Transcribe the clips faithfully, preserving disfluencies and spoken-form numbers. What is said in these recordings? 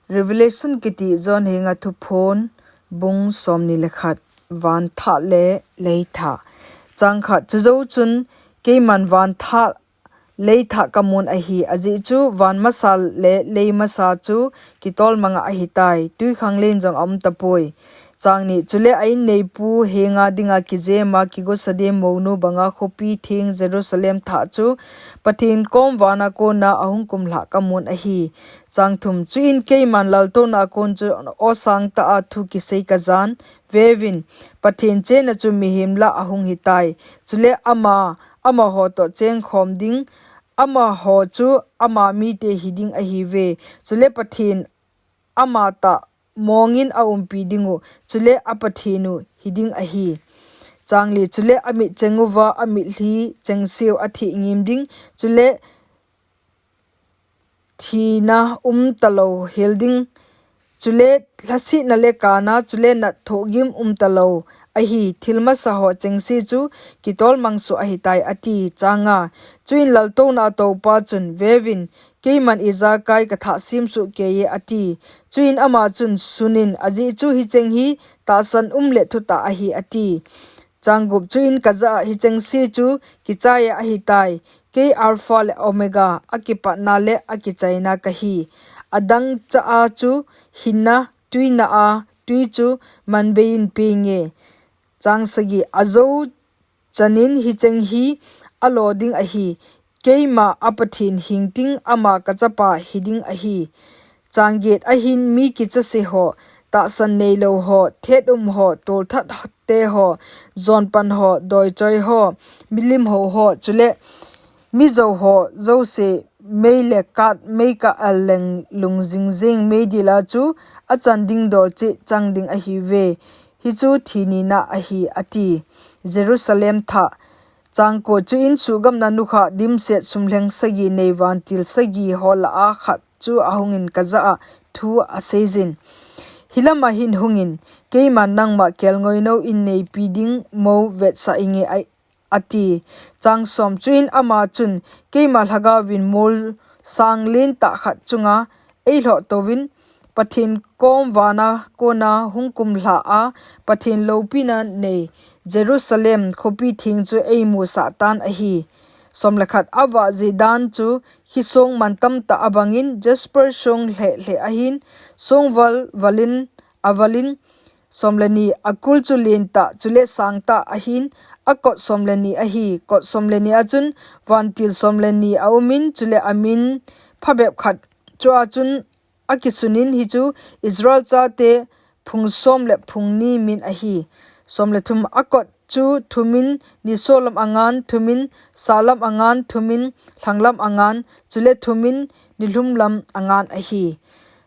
Revelation kiti John henga thuphon bung somni le khat. Van thah le lei thah. Chang khat. Chujou chun keiman van thah lei thah kamun ahi, ajeh chu van masa le lei masa chu kitol manga ahitai, twikhanglen jong aum tapoi. Chang ni. Chule a inneipu henga dinga kijema kigosa dem mounu banga khopi theng Jerusalem thah chu Pathen kom vana kona ahung kumlhah kamun ahi. Chang thum. Chuin keiman laltouna a kon chu aw sangtah a thu kisei kajan, veuvin, Pathen chenna chu mihem lah a ahung hitai. Chule ama, amaho toh chengkhom ding, amaho chu ama mite hiding ahiuve. Chule Pathen amatah mongin aumpi dingu, chule a Pathen u hiding ahi. Chang li. Chule amit cheng uva amitlhi chengseu atheh ngim ding, chule thina umtalou hel ding, chule lhasetna le kana, chule nat thohgim umtalou ahi, thil masa ho chengse chu kitol mangsoh ahitai, ati. Chang nga. Chuin laltouna a toupa chun, veuvin, keiman ijakai kathah semsoh keiye, ati. Chuin ama chun, sunin, ajeh chu hicheng hi tahsan um le thutah ahi, ati. Chang gup. Chuin kajah a, hichengse chu kichaiya ahitai, kei Alpha le Omega, akipatna le akichaina kahi. Adangchah a chu hinna, twina a twi chu manbeiyin penge. Chang sagi. Ajou chanin hicheng hi alo ding ahi, keima a Pathen hingting ama kachapa hiding ahi. Chang get. Ahin mi kichase ho, tahsan neilou ho, thet um ho, tolthatte ho, jonpan ho, doichoi ho, milim hou ho, chule mijou ho jouse mei le kat meikah a leng lungjing jeng meidil a chu achan ding dol cheh chang ding ahiuve. Hichu thi nina ahi, ati. Jerusalem thah. Chang ko. Chuin suhgamna nukhah dimset sumlheng sagi nei vantil sagi ho lah a khat chu ahungin kajah a thu aseijin, hilama hin hungin, keiman nangma kelngoinou inneipi ding mou vetsah inge, a ati. Chang som. Chuin ama chun, keima lhagaovin mol sang lentah khat chunga eilhoh touvin, Pathen kom vana kona hung kumlhah a, Pathen loupina nei Jerusalem khopi theng chu eimusah tan ahi. Som le khat. Avah jeh dan chu khisong mantam tah abangin jasper song lhehlheh ahin, songval valin avalin, som le ni. Akul chu lentah, chule sangtah ahin, akot som le ni ahi. Kot som le ni a chun vantil som le ni aumin, chule amin phabep khat chua chun akisunin, hichu Israel chate phung som le phung ni min ahi. Som le thum. Akot chu thumin nisolam angan, thumin salam angan, thumin lhanglam angan, chule thumin nilhumlam angan ahi.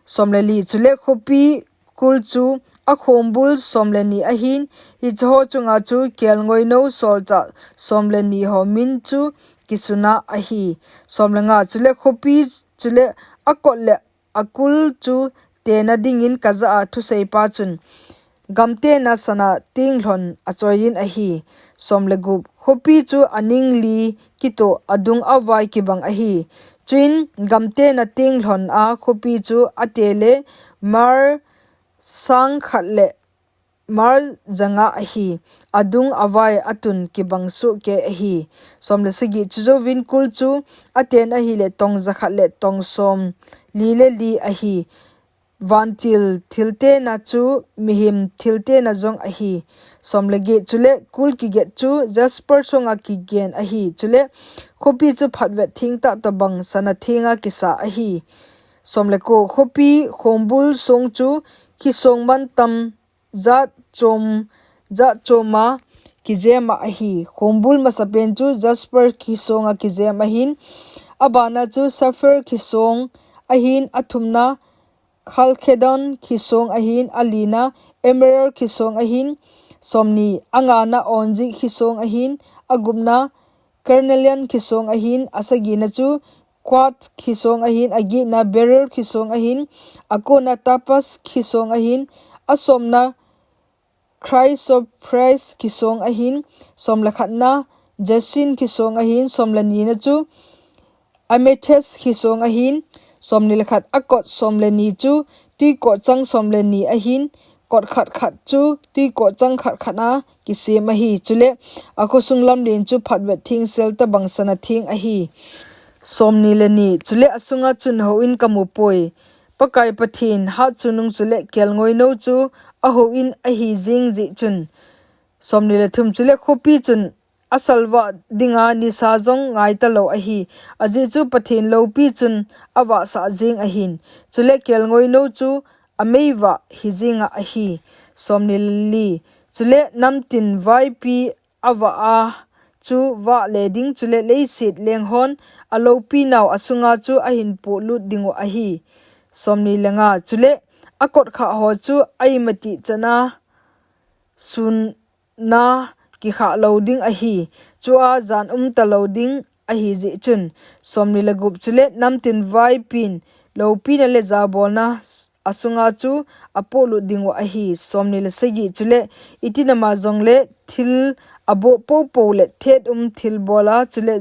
Som le li. Chule khopi kul chu akhombul som le ni ahin, hicheho chunga chu kelngoinou solchah som le ni ho min chu kisuna ahi. Som le nga. Chule khopi, chule akot le akul chu tena dingin kajah a thuseipa chun, gamtena sana tenglhon achoiyin ahi. Som le gup. Khopi chu aning li kitoh adung avai kibang ahi. Chuin gamtena tenglhon a khopi chu ate le mar sang khat le mar janga ahi. Adung avai atun kibang sohkei ahi. Som le sagi. Chujouvin kul chu aten ahile tong jakhat le tong som li le li ahi. Vantil thiltena chu mihem thiltena jong ahi. Som le get. Chule kul kiget chu jasper songa kigen ahi. Chule khopi chu phatvet thengtah tobang sana thenga kisa ahi. Som le ko. Khopi khombul song chu khisong mantam jat chom, jat choma kijema ahi. Khombul masapen chu jasper khisonga kijem ahin, abana chu sapphire khisong ahin, athumna chalcedon khisong ahin, alina emerald khisong ahin, somni. Angana onyx khisong ahin, agupna carnelian khisong ahin, asagina chu quartz khisong ahin, agetna beryl khisong ahin, akona topaz khisong ahin, asomna chrysoprase khisong ahin, som le khatna jacinth khisong ahin, som le nina chu amethyst khisong ahin, som ni le khat. Akot som le ni chu tuikoh chang som le ni ahin, kot khat khat chu tuikoh chang khat khat a kisem ahi. Chule akhosung lamlen chu phatvet thengsel tabang sana theng ahi. Som ni le ni. Chule asunga chun houin kamu poi. Pakai Pathen hatchungnung chule kelngoinou chu ahouin ahi jeng jeh chun. Som ni le thum. Chule khopi chun asalvah dinga nisa jong ngaita lou ahi. Ajeh chu Pathen loupi chun avahsah jeng ahin. Chule kelngoinou chu ameivah hi jenga ahi. Som ni le li. Chule namtin vaipi avah a chu vah le ding, chule leiset lenghon aloupi nau asunga chu ahin polut dingu ahi. Som ni le nga. Chule akot khah ho chu aimatih chana sunna kikhah lou ding ahi. Chua jan umta lou ding ahi jeh chun. Som ni le gup. Chule namtin vaipin loupina le jabolna asunga chu apolut dingu ahi. Som ni le sagi. Chule itinama jongle thil aboh popo le thet um thilbola chule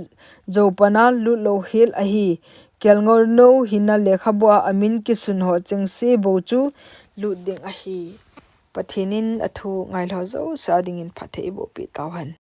joupana lut lou hel ahi. Kelngoinou hinna lekhabua amin kisun ho chengse bou chu lut ding ahi. Pathen in athu ngailhah jouse a dingin phatthei eiboh peh tauhen.